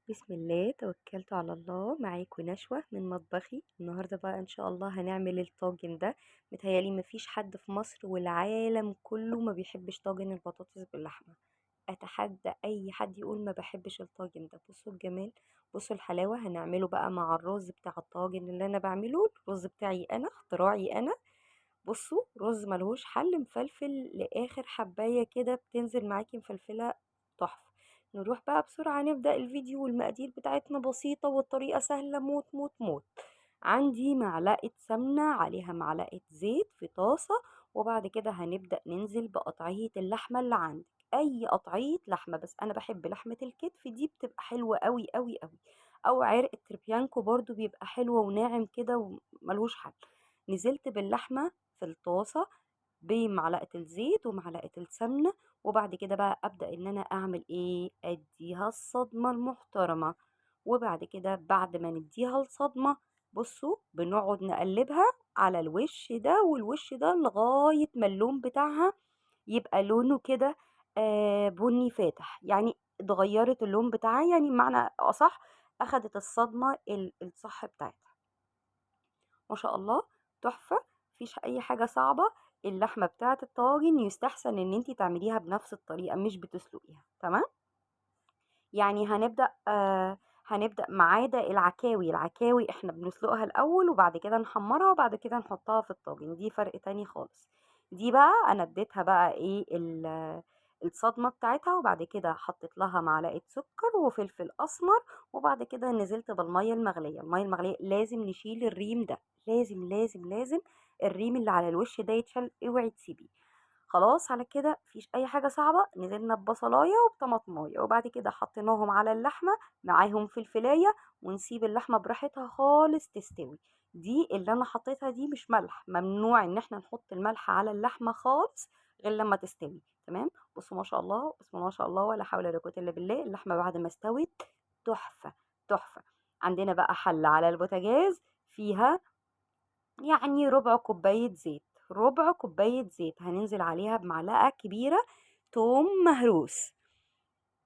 بسم الله، توكلت على الله. معاكم نشوة من مطبخي. النهاردة بقى ان شاء الله هنعمل الطاجن ده. متهيألي مفيش حد في مصر والعالم كله ما بيحبش طاجن البطاطس باللحمة. اتحدى اي حد يقول ما بحبش الطاجن ده. بصوا الجمال، بصوا الحلاوة. هنعمله بقى مع الرز بتاع الطاجن اللي انا بعمله، الرز بتاعي انا، اختراعي انا. بصوا رز ملهوش حل، مفلفل لاخر حباية كده، بتنزل معاكي مفلفلة تحفة. نروح بقى بسرعة نبدأ الفيديو، والمقادير بتاعتنا بسيطة والطريقة سهلة موت موت موت. عندي معلقة سمنة عليها معلقة زيت في طاسة، وبعد كده هنبدأ ننزل بقطعية اللحمة اللي عندك، أي قطعية لحمة، بس أنا بحب لحمة الكتف دي، بتبقى حلوة قوي قوي قوي، أو عرق التربيانكو برضو بيبقى حلو وناعم كده وملهوش حل. نزلت باللحمة في الطاسة بمعلقة الزيت ومعلقة السمنة، وبعد كده بقى أبدأ إن أنا أعمل إيه؟ أديها الصدمة المحترمة. وبعد كده بعد ما نديها الصدمة، بصوا بنقعد نقلبها على الوش ده والوش ده لغاية ما اللون بتاعها يبقى لونه كده، بني فاتح، يعني اتغيرت اللون بتاعها، يعني معنى أصح أخدت الصدمة الصح بتاعتها. ما شاء الله تحفة، مفيش أي حاجة صعبة. اللحمة بتاعة الطاجن يستحسن ان انتي تعمليها بنفس الطريقة، مش بتسلقيها، تمام؟ يعني هنبدأ ما عدا العكاوي. العكاوي احنا بنسلقها الأول وبعد كده نحمرها وبعد كده نحطها في الطاجن، دي فرق تاني خالص. دي بقى انا اديتها بقى ايه الصدمة بتاعتها، وبعد كده حطيت لها معلقة سكر وفلفل أسمر، وبعد كده نزلت بالمية المغلية. المية المغلية لازم نشيل الريم ده، لازم لازم لازم الريم اللي على الوش ده يتشال، اوعي تسيبيه. خلاص على كده مفيش اي حاجة صعبة. نزلنا ببصلاية وبطماطماية، وبعد كده حطيناهم على اللحمة معاهم فلفلاية، ونسيب اللحمة براحتها خالص تستوي. دي اللي انا حطيتها دي مش ملح، ممنوع ان احنا نحط الملح على اللحمة خالص غير لما تستوي، تمام؟ بصوا ما شاء الله، بسم الله ما شاء الله، ولا حول ولا قوة الا بالله. اللحمة بعد ما استوت تحفة تحفة. عندنا بقى حلة على البوتاجاز فيها ربع كوباية زيت، ربع كوباية زيت هننزل عليها بمعلقة كبيرة توم مهروس،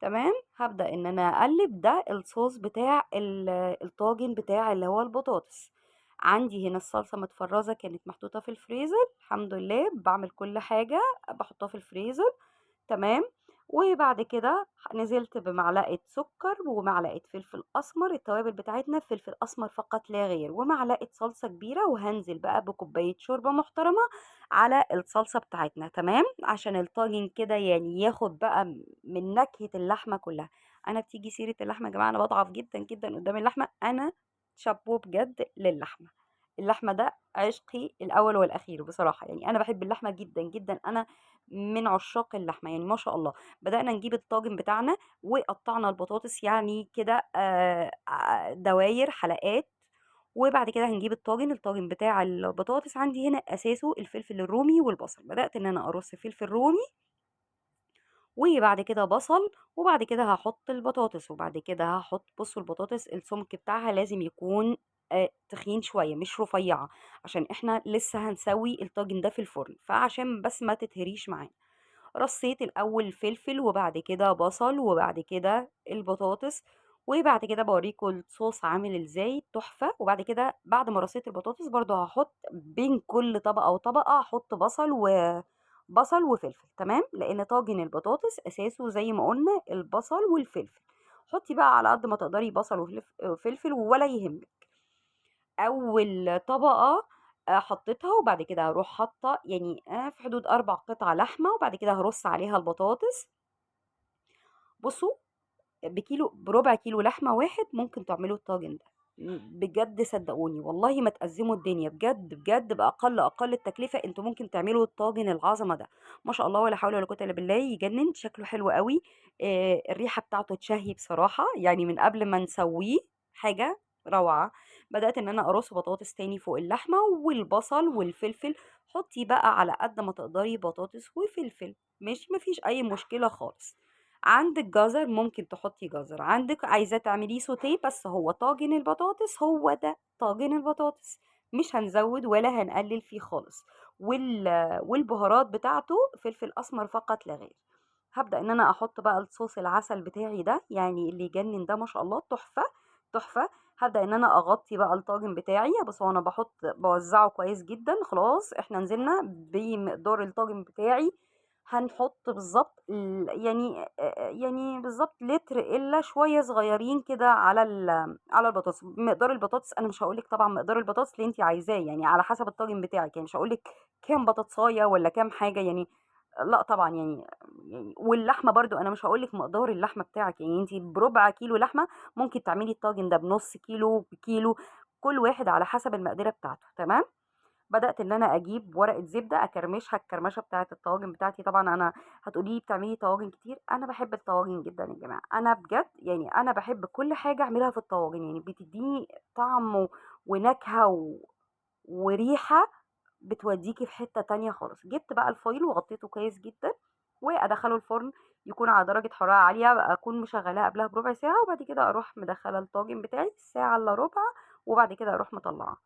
تمام؟ هبدأ ان انا اقلب. ده الصوص بتاع الطاجن بتاع اللي هو البطاطس. عندي هنا الصلصة متفرزة، كانت محطوطة في الفريزر، الحمد لله بعمل كل حاجة بحطها في الفريزر، تمام؟ وبعد كده نزلت بمعلقة سكر ومعلقة فلفل أسمر، التوابل بتاعتنا فلفل أسمر فقط لا غير، ومعلقة صلصة كبيرة، وهنزل بقى بكوباية شوربة محترمة على الصلصة بتاعتنا، تمام؟ عشان الطاجن كده ياخد بقى من نكهة اللحمة كلها. أنا بتيجي سيرة اللحمة يا جماعة أنا بضعف جدا جدا قدام اللحمة، أنا شابوه بجد للحمة. اللحمة ده عشقي الأول والأخير بصراحة، أنا بحب اللحمة جدا جدا، أنا من عشاق اللحمة، ما شاء الله. بدأنا نجيب الطاجن بتاعنا وقطعنا البطاطس كده، دواير حلقات، وبعد كده هنجيب الطاجن. الطاجن بتاع البطاطس عندي هنا أساسه الفلفل الرومي والبصل. بدأت إن أنا أرص فلفل رومي وبعد كده بصل، وبعد كده هحط البطاطس، وبعد كده هحط، بصوا البطاطس السمك بتاعها لازم يكون، تخين شوية مش رفيعة، عشان احنا لسه هنسوي الطاجن ده في الفرن، فعشان بس ما تتهريش معانا. رصيت الأول فلفل وبعد كده بصل وبعد كده البطاطس، وبعد كده بوريكم الصوص عامل ازاي تحفة. وبعد كده بعد ما رصيت البطاطس برضو هحط بين كل طبقة وطبقة هحط بصل وفلفل، تمام؟ لأن طاجن البطاطس أساسه زي ما قلنا البصل والفلفل. حطي بقى على قد ما تقدري بصل وفلفل ولا يهمك. أول طبقة، حطيتها، وبعد كده هروح حاطة في حدود 4 قطع لحمة، وبعد كده هرص عليها البطاطس. بصوا بربع كيلو لحمة واحد ممكن تعملوا الطاجن ده بجد، صدقوني والله ما تأزموا الدنيا، بجد بجد بأقل أقل التكلفة انتوا ممكن تعملوا الطاجن العظمة ده، ما شاء الله ولا حول ولا قوة إلا بالله، يجنن، شكله حلو قوي، الريحة بتاعته تشهي بصراحة، من قبل ما نسويه حاجة روعة. بدأت إن أنا أرص بطاطس تاني فوق اللحمة والبصل والفلفل. حطي بقى على قد ما تقدري بطاطس وفلفل، ماشي، مفيش أي مشكلة خالص. عندك جزر ممكن تحطي جزر، عندك عايزة تعمليه سوتيه، بس هو طاجن البطاطس هو ده طاجن البطاطس، مش هنزود ولا هنقلل فيه خالص. والبهارات بتاعته فلفل أسمر فقط لا غير. هبدأ ان انا احط بقى الصوص العسل بتاعي ده، يعني اللي يجنن ده ما شاء الله تحفة تحفة. هبدأ ان انا اغطي بقى الطاجن بتاعي. بصوا انا بوزعه كويس جدا. خلاص احنا نزلنا بمقدار الطاجن بتاعي، هنحط بالظبط يعني بالظبط لتر الا شوية صغيرين كده على على البطاطس. مقدار البطاطس انا مش هقولك طبعا مقدار البطاطس اللي انت عايزاه، يعني على حسب الطاجن بتاعك، يعني مش هقولك كام بطاطسايه ولا كام حاجة، يعني لا طبعا يعني واللحمة برضو انا مش هقولك مقدار اللحمة بتاعك، يعني انت بربع كيلو لحمه ممكن تعملي الطاجن ده بنص كيلو بكيلو، كل واحد على حسب المقدرة بتاعته. تمام. بدات ان انا اجيب ورقة زبدة اكرمشها الكرمشه بتاعه الطواجن بتاعتي. طبعا انا هتقولي لي بتعملي طواجن كتير، انا بحب الطواجن جدا يا جماعة، انا بجد يعني انا بحب كل حاجة اعملها في الطواجن، يعني بتديني طعم ونكهه وريحه بتوديكي في حتة تانية خالص. جبت بقى الفويل وغطيته كويس جدا، وادخله الفرن يكون على درجه حرارة عالية، اكون مشغلاه قبلها بربع ساعة، وبعد كده اروح مدخله الطاجن بتاعي ساعة الا ربع، وبعد كده اروح مطلعاه.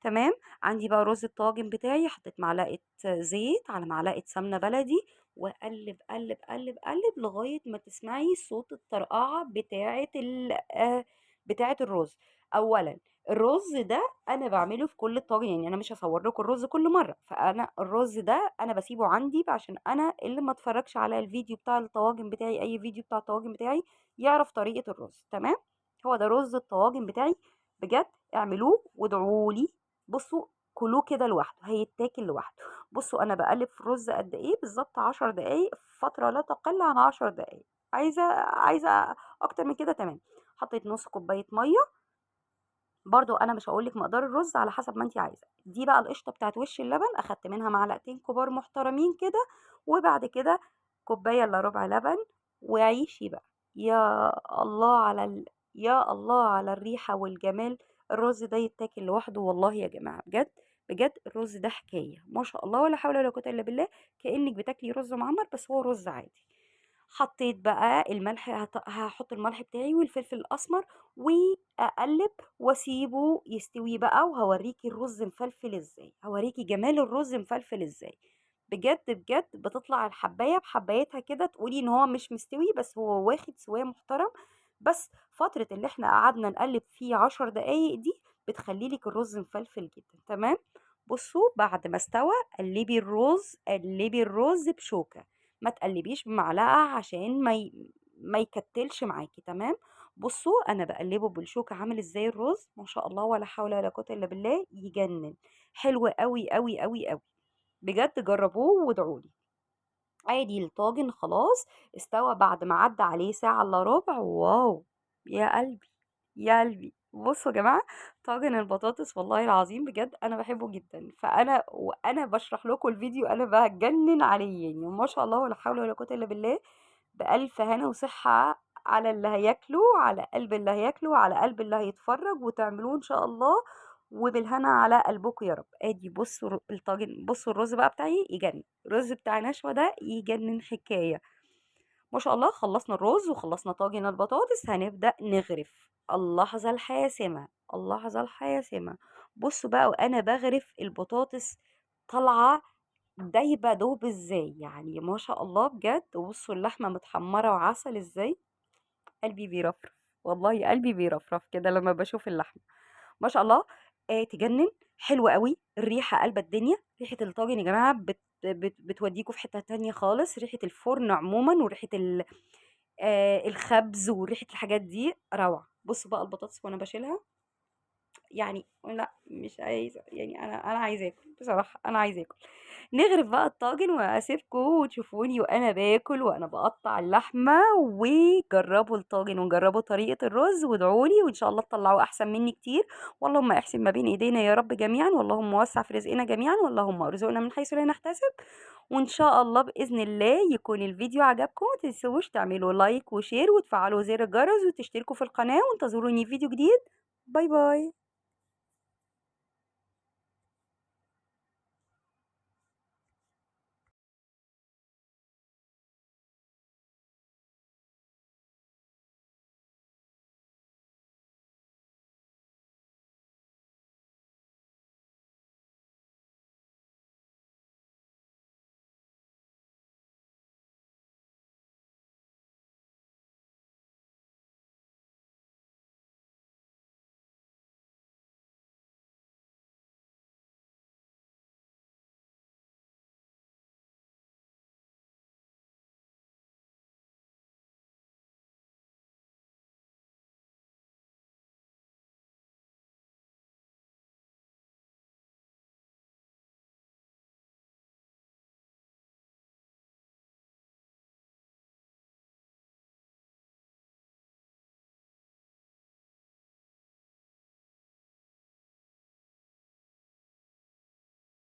تمام. عندي بقى رز الطاجن بتاعي، حطيت معلقه زيت على معلقه سمنه بلدي، واقلب قلب قلب قلب لغاية ما تسمعي صوت الطرقعه بتاعه الرز. اولا الرز ده انا بعمله في كل الطاجن، يعني انا مش هصور لكم الرز كل مرة، فانا الرز ده انا بسيبه عندي عشان انا اللي ما اتفرجش على الفيديو بتاع الطواجن بتاعي، اي فيديو بتاع الطواجن بتاعي يعرف طريقه الرز. تمام. هو ده رز الطواجن بتاعي، بجد اعملوه وادعوا لي. بصوا كلوه كده لوحده، هيتاكل لوحده. بصوا انا بقلب في الرز قد ايه بالظبط، 10 دقايق، فترة لا تقل عن 10 دقايق، عايزه اكتر من كده. تمام. حطيت نص كوباية مية، برضو انا مش هقولك مقدار الرز على حسب ما انت عايزه. دي بقى القشطه بتاعت وش اللبن، اخدت منها معلقتين كبار محترمين كده، وبعد كده كوباية الا ربع لبن، وعيشي بقى. يا الله على يا الله على الريحة والجمال. الرز ده يتاكل لوحده والله يا جماعة، بجد بجد الرز ده حكاية ما شاء الله، ولا حول ولا قوة الا بالله، كانك بتاكلي رز معمر بس هو رز عادي. حطيت بقى الملح، هحط الملح بتاعي والفلفل الاسمر، واقلب واسيبه يستوي بقى، وهوريكي الرز مفلفل ازاي، هوريكي جمال الرز مفلفل ازاي. بجد بجد بتطلع الحبايه بحبايتها كده، تقولي ان هو مش مستوي بس هو واخد سواه محترم. بس فترة اللي احنا قعدنا نقلب فيه 10 دقايق دي بتخلي لك الرز مفلفل جدا. تمام. بصوا بعد ما استوى قلبي الرز، قلبي الرز بشوكة، ما تقلبيش بمعلقه عشان ما يكتلش معاكي. تمام. بصوا انا بقلبه بالشوكة عامل ازاي الرز، ما شاء الله ولا حول ولا قوة الا بالله، يجنن، حلو قوي قوي قوي قوي بجد، جربوه وادعوا لي. ادي الطاجن خلاص استوى بعد ما عدى عليه ساعة الا ربع. واو يا قلبي يا قلبي. بصوا يا جماعة طاجن البطاطس والله العظيم بجد انا بحبه جدا، فانا وانا بشرح لكم الفيديو انا بتجنن عليه، يعني ما شاء الله ولا حول ولا قوة الا بالله. بالف هنا وصحة على اللي هياكله، على قلب اللي هياكله، على قلب اللي هيتفرج، وتعملوه ان شاء الله وبالهنا على قلبكم يا رب. ادي بصوا الطاجن، بصوا الرز بقى بتاعي يجنن، الرز بتاع نشوه ده يجنن حكاية ما شاء الله. خلصنا الرز وخلصنا طاجن البطاطس، هنبدأ نغرف. اللحظة الحاسمة، اللحظة الحاسمة. بصوا بقى وانا بغرف البطاطس طالعة دايبة دوب ازاي، يعني ما شاء الله بجد. وبصوا اللحمة متحمرة وعسل ازاي، قلبي بيرفرف والله، قلبي بيرفرف كده لما بشوف اللحمة ما شاء الله. تجنن، حلوة قوي، الريحة قلبة الدنيا. ريحة الطاجن يا جماعة بتوديكوا في حتة تانية خالص، ريحة الفرن عموما وريحة الخبز وريحة الحاجات دي روعة. بصوا بقى البطاطس وانا بشيلها، يعني لا مش عايزة، يعني انا عايزة اكل بصراحة، انا عايزة اكل. نغرف بقى الطاجن واسيبكم وتشوفوني وانا باكل وانا بقطع اللحمة، وجربوا الطاجن وجربوا طريقة الرز وادعولي، وان شاء الله تطلعوا احسن مني كتير. واللهم احسن ما بين ايدينا يا رب جميعا، واللهم وسع في رزقنا جميعا، واللهم ارزقنا من حيث لا نحتسب. وان شاء الله باذن الله يكون الفيديو عجبكم، ما تنسوش تعملوا like و share وتفعلوا زر الجرس وتشتركوا في القناة، وانتظروني في فيديو جديد. bye bye.